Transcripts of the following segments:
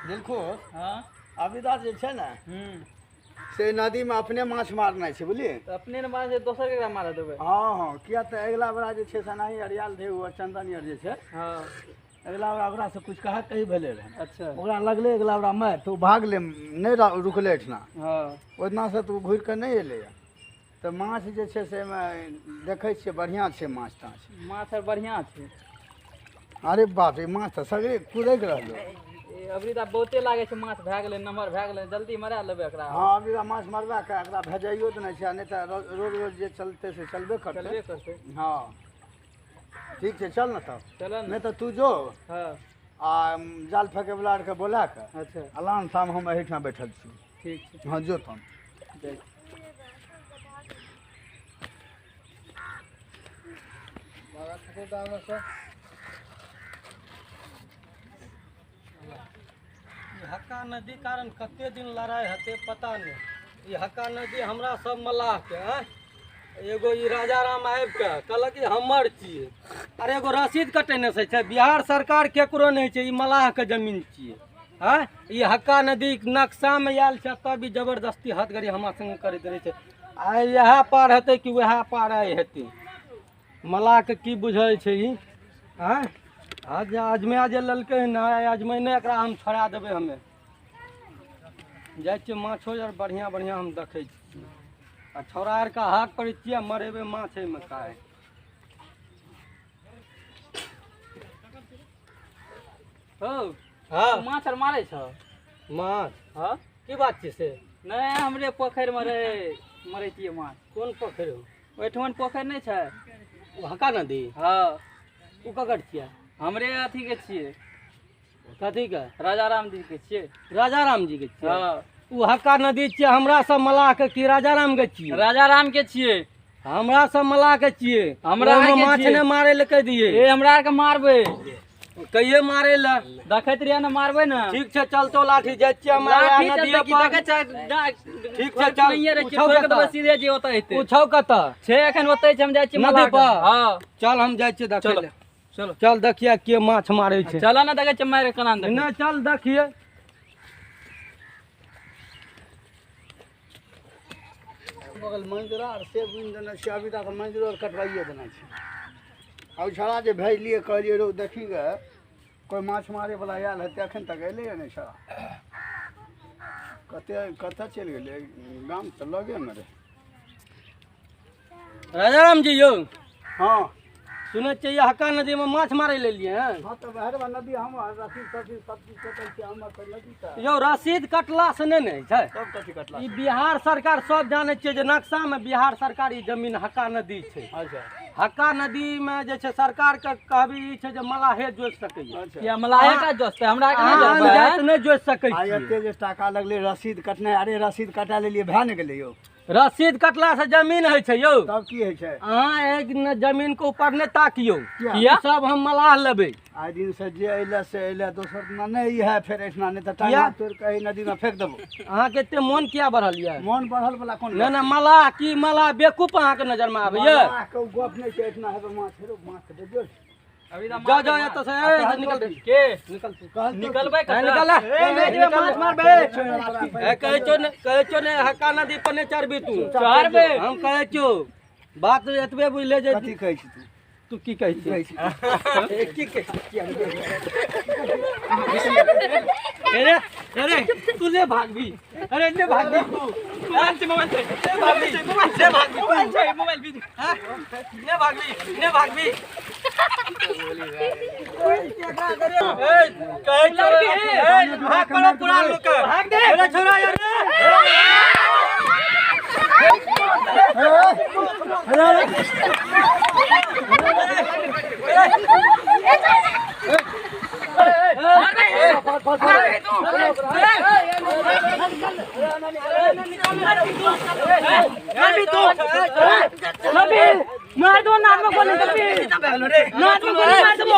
दिलखुश। हाँ। अविदा जे छै ने हम्म से नदीमे अपने माछ मारनाइ छै, बुझलियै? तऽ अपने ने मारै छै, दोसर केकरा मारऽ देबै? हँ हँ, किया तऽ अगिला बेरा जे छै से एनाही अरियाल रहै ओ चन्दन आर जे छै। हँ। अगिला बेरा ओकरासँ किछु कहा कही भेलै रहै। अच्छा। ओकरा लगलै अगिला बेरा मारि तऽ ओ भागलै, नहि रुकलै एहिठिना। हँ। ओहिदिनासँ तऽ ओ घुरि कऽ नहि एलैए। तऽ माछ जे छै से एहिमे देखै छियै, बढ़िआँ छै माछ ताछ। माछ आर बढ़िआँ छै। अरे बाप रे, माछ तऽ सगरे कुदैक रहलै। ए अबरी तऽ बहुते लागै छै माछ भए गेलै, नमहर भए गेलै, जल्दी मरा लेबै एकरा। हँ, अबरी तऽ माछ मरबा कऽ एकरा भेजाइयो देनाइ छै, आ नहि तऽ रोज रोज जे चलतै से चलबे करतै। चलबे करतै। हँ, ठीक छै, चल ने तब। चल ने। नहि तऽ तू जो। हँ। आ जाल फेंके वला आरके बोला कऽ। अच्छा। अलान शाम हम एहिठाम बैठल छी। ठीक छै। हँ, जो तहन। जाइ। ई हक्का नदी कारण कते दिन लड़ाइ हेतै पता नहि। ई हक्का नदी हमरा सब मलाहके आँय, एगो ई राजा राम आबि कऽ कहलक ई हमर छियै। अरे एगो रसीद कटेने से छै, बिहार सरकार केकरो नहि छै, ई मलाहके जमीन छियै। आँय, ई हक्का नदी नक्शामे आयल छै, तब भी जबरदस्ती हथगड़ी हमरा संगे करैत रहै छै। आइ इएह पार हेतै कि वएह पार आइ हेतै, मलाहके की बुझल छै ई? आँय, आज अजमाय जे लेलकै हन, आइ अजमैने एकरा हम छोड़ा देबै। हमे जाइ छियै, माछो आर बढ़िआँ बढ़िआँ हम देखै छियै आ छौड़ा आरके हाक करै छियै, मरेबै माछ एहिमे काहे। हौ। हँ। तू माछ आर मारै छौ? माछ? हँ। की बात छै से? नहि, हमरे पोखरिमे रहै, मरैतियै माछ। कोन पोखरि हो? ओहिठमन पोखरि नहि छै? ओ हक्का नदी? हँ। ओ ककर छियै? हमरे अथीके छियै। कथीके? राजा राम जी के छियै। राजा राम जी के छियै? हँ। ओ हक्का नदी छियै हमरा सब मलाहके कि राजा राम के छियै? राजा राम के छियै। हमरा सब मलाह के छियै। हमरा ओहिमे आरके माछ छियै। नहि मारै लए कहि दियै। ए हमरा आरके मारबै। कहिये मारै लए? देखैत रहियै ने, मारबै ने। ठीक छै, चलतो लाठी, जाइ छियै हम लाठी नदिये चलतै की पर। देखै छै? ठीक छै, चल। नहिये रहै छियै, उछौ ठोकि देबै कतऽ? सीधे जे ओतऽ हेतै। उछौ कतऽ? छै, एखन ओतै छै, हम जाइ छियै नदी मलाह के। पर? हँ। चल, हम जाइ छियै देखै चलो। लए। चलो। चल, देखिए के माछ मारै छै। चल ने, देखै छियै मारि केना देखै। नहि, चल देखिए। बगल मन्दिरा आर से बुनि देने छै, अभी तक मन्दिरो आर कटवाइए देने छै। आ ओ छौड़ा जे भेजलियै, कहलियै रौ देखी गे, कोइ माछ मारैवला आयल हेतै, एखन तक एलैए नहि छौड़ा। कते कतऽ चलि गेलै? गाम तऽ लगेमे रहै। राजाराम जी यौ। हँ। सुनै छियै हक्का नदीमे माछ मारै लए एलियै हँ? हँ, तऽ भैरवा नदी हम रसीद तसीद सब चीज कटै छै हमर तऽ नदी तऽ। यौ, रसीद कटला से नहि ने होइ छै। सब कथी कटला? ई बिहार सरकार सब जानै छियै जे नक्शामे बिहार सरकार ई जमीन हक्का नदी छै। अच्छा। हक्का नदीमे जे छै सरकारके कहबी ई छै जे मलाहे जोति सकैए। अच्छा। किया मलाहे टा जोततै, हमरा आरके नहि आन जोतबै? जाति नहि जोति सकै आ छियै। एते जे टाका लगलै रसीद कटनाइ, अरे रसीद कटा लेलियै, भए ने गेलै यौ? रसीद कटला से जमीन होइ छै यौ? तब की होइ छै? अहाँ एक न जमीन के ऊपर नहि ताकियौ। किया? किया? सब हम मलाह लेबै। आइ दिन से जे अयले से अयले, दोसर दिना नहि है फेर एहिठिना, नहि तऽ किया? टांगा तोड़ि कऽ एहि नदीमे फेंक देबो। अहाँके एते मोन किया बढ़ल यऽ? मोन बढ़ल वला कोन? नहि नहि, मलाह की मलाह बेकूफ अहाँके नजरमे आबैया? मलाहके ओ गप नहि छै, एहिठिना हेबै माछ, हेरो माछ देखियौ। अभी तऽ जा जा एतऽ से, ए, निकल के निकल तू। निकलबै ए, कतऽ? निकल ए, नहि जेबै माछ मारबै। ए, कहै छौ ने, कहै छौ ने, हक्का नदी पर नहि चढ़बी तू। चढ़बै। हम कहै छौ बात एतबे बुझले जे कथी कहै छी तू? तू की कहै छी? कहै छी? ए, की कहै छी? अरे अरे, तू ले भागबी, अरे ले भागबी तू। मोबाइल छै, मोबाइल छै। ले भागबी, ले भागबी तू। मोबाइल छै, मोबाइल बीज। हाँ? ले भागबी, ले भागबी। ए, कहै छौ, ए, भाग पड़ो पूरा लोक के। भाग दे। अरे छोड़ा यार। मार दो नाक में गोली तभी, नाक में गोली मार दो।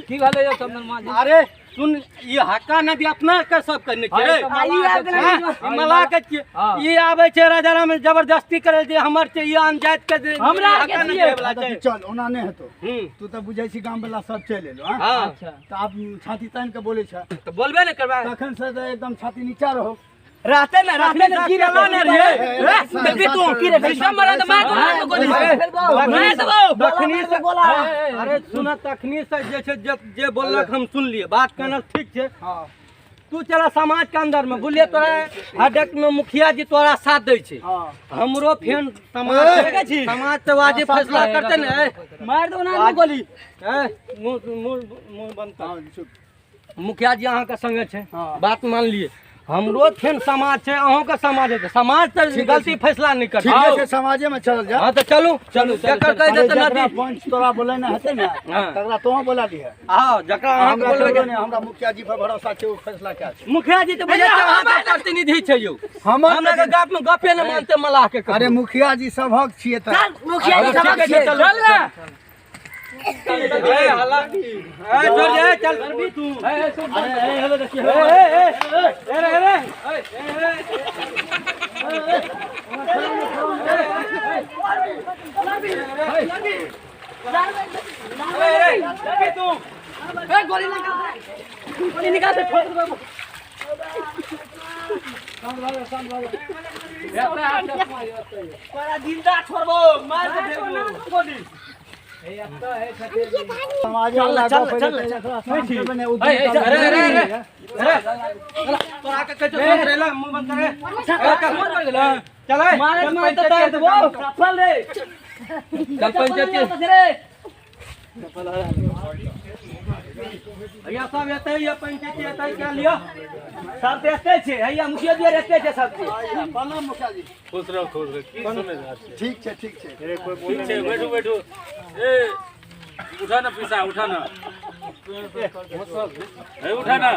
की भेलै यौ चंदन माँ जी? अरे सुन ई हक्का नदी अपना के सब के नहि छै रे। हाँ, ई आबि गेलै। हाँ, ई मलाह के छियै। हाँ। ई आबै छै राजा राम जबरदस्ती करै जे हमर छै ई आन जाति के जे हमरा हक्का के नदी छियै। वला छै। चल ओना नहि हेतौ हूँ तू तऽ बुझै छी गाम वाला सब चलि एलो हँ हाँ अच्छा तऽ आब छाती तानि के बोलै छै तऽ बोलबे ने करबै तखन से तऽ एकदम छाती नीचा रहो रहते ने रहते ने की रहला ने रे देखी तू की रे विषम मरा त मार दो गोली मार देबो तखनी से अरे सुन तखनी से जे छै जे जे बोललक हम सुनलियै बात कहना ठीक छै हाँ तू चला समाज के अंदर में बुझलियै तोरा हडक में मुखिया जी तोरा साथ दै छै हाँ हमरो फेन समाज समाज से वाजिब फैसला करते ने ए, मार दो ना गोली ए, मुंह मुंह मुंह बंद कर। हाँ चुप मुखिया जी अहाँके संगे छै हाँ। बात मान लिए हमरो फेन समाज छै अहूँके समाज छै समाज तऽ गलती फैसला नहि करतै ठीके छै समाजे में चलल जा हाँ तऽ चलू चलू जकर कहि अरे देतै जकरा नदी पंच तोरा बोलेने हेतै ने हाँ। तकरा तोहूँ बोला लिहे हाँ जकरा अहाँके हमरा बोलबै ककरो नहि हमरा मुखिया जी पर भरोसा छै ओ फैसला कए छै मुखिया जी तऽ बुझै छै अहाँके प्रतिनिधि छै यौ हमर हमरा के गप में गपे नहि मानते मलाह के ककरो। अरे मुखिया जी सभक छियै तऽ मुखिया जी सबक ठीक छै, छियै चलू। चल ना ए, हल्ला। ए, छोड़ दे, चल। ए, ए, ए, ए, रे, रे। ए, ए, ए, ए, रे, तू। ए गोली निकाल गोली निकाल दे छोड़ दे तोरा जिंदा छोड़बो मार के फेंकबो गोली समाजे वाला गप चल चल अरे, अरे, अरे, अरे, तोरा के कहै छौ, शांत रह ला, मुंह बंद कर रे। ए, चल, चल, ए, मारे चल, मारे तो पंचायत तार के देबो काम कर। चल रे चल पंचायत के। रे भैया सब एतै ये पंचायत एतै क्या लिअ सब देखते छै हैया मुखिया जी रहते छै सब प्रणाम मुखिया जी खुश रहो खुश रहो की समझ ठीक छै ठीक छै ठीक छै बैठू बैठू ए उठा ना पैसा उठा ना ए उठा ना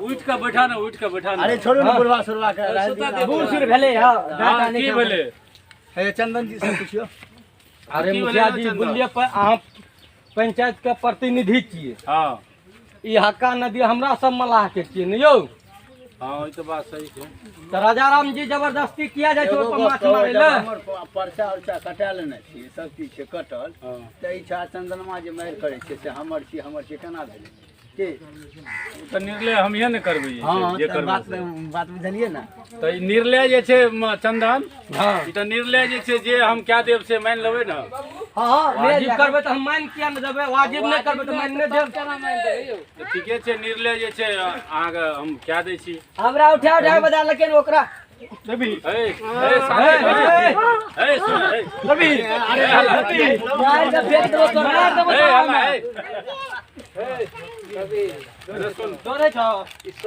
उठ के बैठा ना उठ के बैठा ना अरे छोड़ू ने बुढ़वा सुरवा के राजनीति। बूढ़ सूढ़ भेलै हां हाँ, की भेलै हे चंदन जी से पुछियो अरे की मुखिया भेलै जी चंदन? बुझलियै अहाँ पंचायत के प्रतिनिधि छियै हाँ ई हक्का नदी हमरा सब मलाह के छियै ने यौ हाँ ई तऽ बात सही छै तऽ राजा राम जी जबरदस्ती किया जाइ छै एगो ओहि पर गप माछ कहू, मारै जब लए हमर परचा उर्चा कटा लेने छियै सब चीज छै कटल हाँ तऽ ई छा चंदनमा जे मारि करै छै से हमर छी केना भेलै की ओ तऽ निर्णय हमीहे ने करबै जे छै, हाँ जे तऽ करबै बात से। बात बुझलियै ने तऽ ई निर्णय जे छै चंदन हाँ ई तऽ निर्णय जे छै जे हम कए देब से मानि लेबै ने हां वाजिब करबै तऽ हम मानि किया नहि देबै वाजिब नहि करबै तऽ मानि नहि देब तऽ ठीके छै निर्णय जे छै अहाँके हम कए दै छी हमरा उठा उठा बजा लेकिन ओकरा ए ए शांति ए सुन ए रवि ए हल्ला मार के फेंक देबो तोरा मार देबो ए तोरा हल्ला ए अरे सुन डरै छौ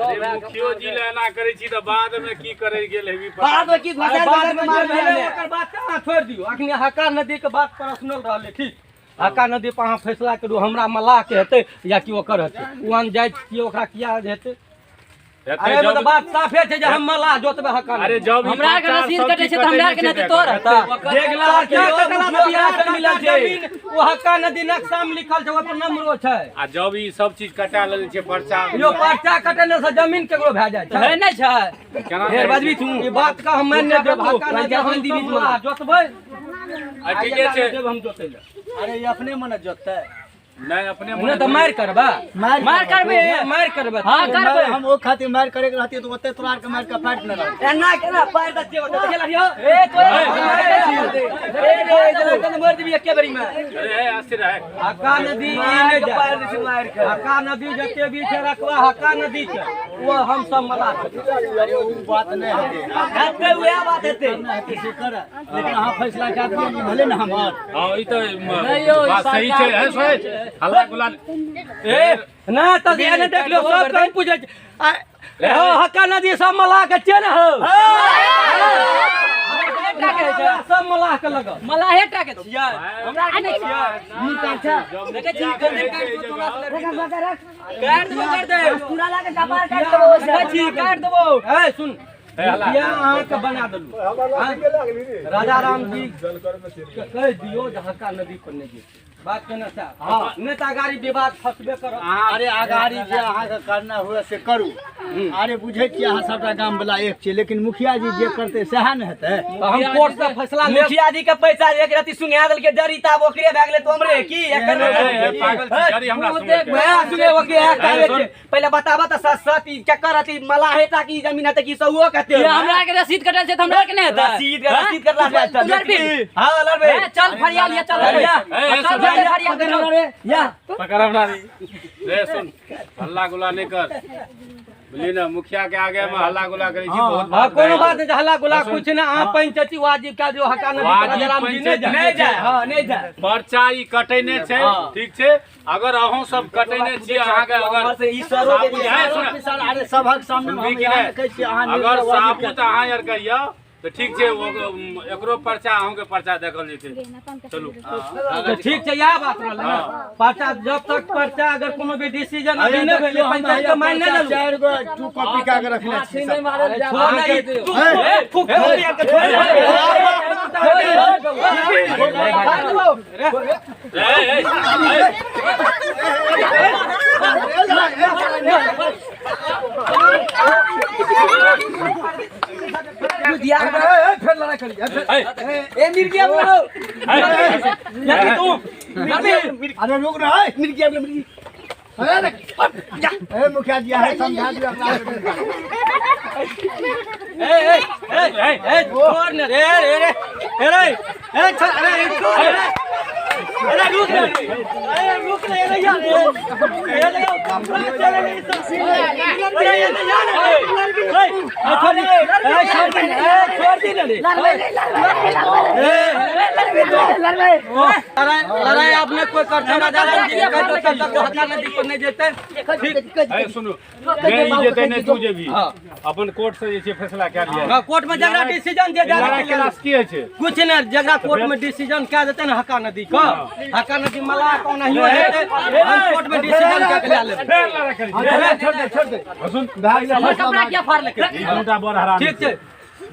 अरे मुखियो जी लए एना करै छी तऽ बाद मे की करै गेल हेबी पता बाद में की अरे घुसा बाद में मार जे भेलै ओकर बात के अहाँ छोड़ि दियौ अखनी हक्का नदी के बात पर्सनल रहलै ठीक हक्का नदी पर अहाँ फैसला करू हमरा मलाह के हेतै या कि ओकर हेतै ओ आन जाइत छियै ओकरा किया हेतै हेतै अरे जब मतलब बात साफे छै जे हम मलाह जोतबै हक्का नदी। अरे जब ई हमरा के प्रचार रसीद सब कटै चीज छै तऽ हमरा के कटेने नहि छै तऽ तोर तऽ देख ला बिहार से मिलल छै ओ हक्का नदी नक्शा में लिखल छै ओहि पर नंबरो छै आ जब ई सब चीज कटा लेल छै पर्चा यो पर्चा कटेने से जमीन केकरो भए जाइ छै है नहि छै केना फेर बजबी तू ई बात का हम मानि नहि देब हक्का नदी हम बीच में। मलाह जोतबै आ ठीके छै देब हम जोतै लए अरे ई अपने मने जोततै नहि अपने नहि तऽ मारि करबा मारि मार करबै मारि करबा हां करबै हम ओ खातिर मारि करे के रहती तऽ ओते तोरा आर के मारि के फाटि ने रहती एना केना पार द छियै ओतऽ चल हरियो ए तोरा ए रे जरा मर दिबी एके बेरी में अरे ए अस्थिर है हक्का नदी ई मार नहि के पार जाय दै छै मार के हक्का नदी जते भी छै रकबा हक्का नदी के ओ हम सब मलाह छी। अरे ओ बात नहि हेतै हेतै उएह बात हेतै नहि हेतै से करऽ लेकिन अहाँ फैसला कए दियौ ई भेलै ने हमर हाँ ई तऽ बात सही छै है सोच हल्ला गुल्ला ए ना तऽ एने देख लियौ सब कहीं पूछै छै आ, हो हक्का नदी सब मलाह के छियै ने हो सब मलाह के लगल मलाहे टा के छियै हमरा के नहि छियै देखै छी गर्दन काटि देबो तोरा से काटि देबो काटि दे पूरा लाके कपार काटि देबो देखै छी काटि देबो ए सुन ए हल्ला मुखिया अहाँके बना देलहुँ राजा राम जी के कहि दियौ जे हक्का नदी पर नहि जेतै बात केने साहब नहि तऽ अगाड़ी विवाद फसबे करत। अरे अगाड़ी जे अहाँके करना हुए से करू। अरे बुझै छियै अहाँ सबटा गाम वाला एक छियै, लेकिन मुखिया जी जे करतै सएह ने हेतै। हम कोर्ट से फैसला लेब। मुखिया जी के पैसा एक रति सुंघा देलकै जरी ताब ओकरे भए गेलै तोमरे की एकर पागल छी, जरी हमरा सुनेलकै। वएह सुने ओकरे कहै छै। पहिले बताबऽ तऽ सच सच ई केकर अथी मलाहेटा की जमीन हेतै की सहुओ कते? हमरा के रसीद कटल छै तऽ हमरा के नहि हेतै। रसीद रसीद कटला से तू लड़बी? हां लड़बे। चल फरिया लिया चल। ए, चल फरिया लड़बे या पकड़ हमरा रे। सुन, हल्ला गुल्ला नहि कर, बुझली ने? मुखिया के आगे में हल्ला गुल्ला करै छी बहुत। हाँ कोनो बात नहीं, हल्ला गुल्ला कुछ ना। अहाँ पंचायती वाजिब का जो हका नदी वाजिब राजाराम जी नहीं जाए। नहीं जाए, हां नहीं जाए। पर्चा ई कटेने छै, ठीक छै? अगर अहूँ सब कटेने छी अहाँके अगर से ई सरो के साबुत है, सुन, अरे सभक सामने सुनबी हम कि इएह नहि? कहै छियै अहाँ अगर निर्णय वाजिब साबुत अहाँ आर करियौ तऽ ठीक छै, एकरो पर्चा अहूँके पर्चा देखल जेतै। चलू तऽ ठीक छै, इएह बात रहलै ने। पर्चा जब तक पर्चा अगर कोनो भी डिसीजन अभी नहि भेलै पंचायत के मान नहि लेलहुँ। 4 गो 2 कॉपी कए के रखने छी सब। छोड़ ना ई, तू फूक फूक के छोड़। ए, ए, ए, फेर लड़ाई करिए। ए मिर्गिया बोलो लड़की तू अरे रुक ना, मिर्गिया बोलो मिर्गी। ए मुखिया जी अहाँ समझा दियौ अपना। ए ए ए ए छोड़ ने रे रे रे ए रे ए छोड़, अरे छोड़ रे, अरे रुक रे, अरे रुक रे, अरे यार ए रे कपड़ा चले गई सब। अरे ये तो यार ए छोड़ दे, ए छोड़ दे, ए छोड़ दे रे। लड़ाई लड़ाई आपने कोई करते ना राजाराम जी के तब तक हका नदी पर नहीं जेते। ए, सुनू, नहि ई जेतै नहि तू जेबही। अपन कोर्ट से जे छै फैसला कए लिअ। हाँ, कोर्ट में जकरा डिसीजन जे लड़ाई केलासँ की होइ छै? कुछ नहीं, जकरा कोर्ट में डिसीजन कह देते ना हका नदी का, हका नदी मला कौन नहीं हेतै, हम कोर्ट में डिसीजन कह के ले लेबै। फेर लड़ाई करै छी। छोड़ दे, छोड़ दे। सुन, भए गेलै फैसला। कपड़ा किया फाड़लकै? ई दूटा बड़ हरामी। ठीक छै,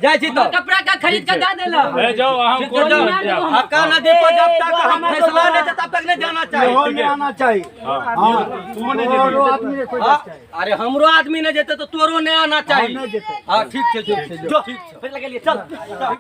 जाइ छी तऽ। कपड़ा का खरीद के दे देलक। ए जाओ अहाँ ठीक कोर्ट छै, में जाओ। जाओ। हका नदी पर जब तक हम फैसला नहीं देते तब तक नहीं जाना चाहिए। इहो नहि आना चाही। हाँ, तू नहि जेबही। तोरो आदमी नहि कोइ हाँ, चाही। अरे हमरो आदमी नहीं जेते तो तोरो नहीं आना चाहिए। नहीं जेतै। हाँ ठीक छै, ठीक छै, जो ठीक छै। फिर लगेलिए चल।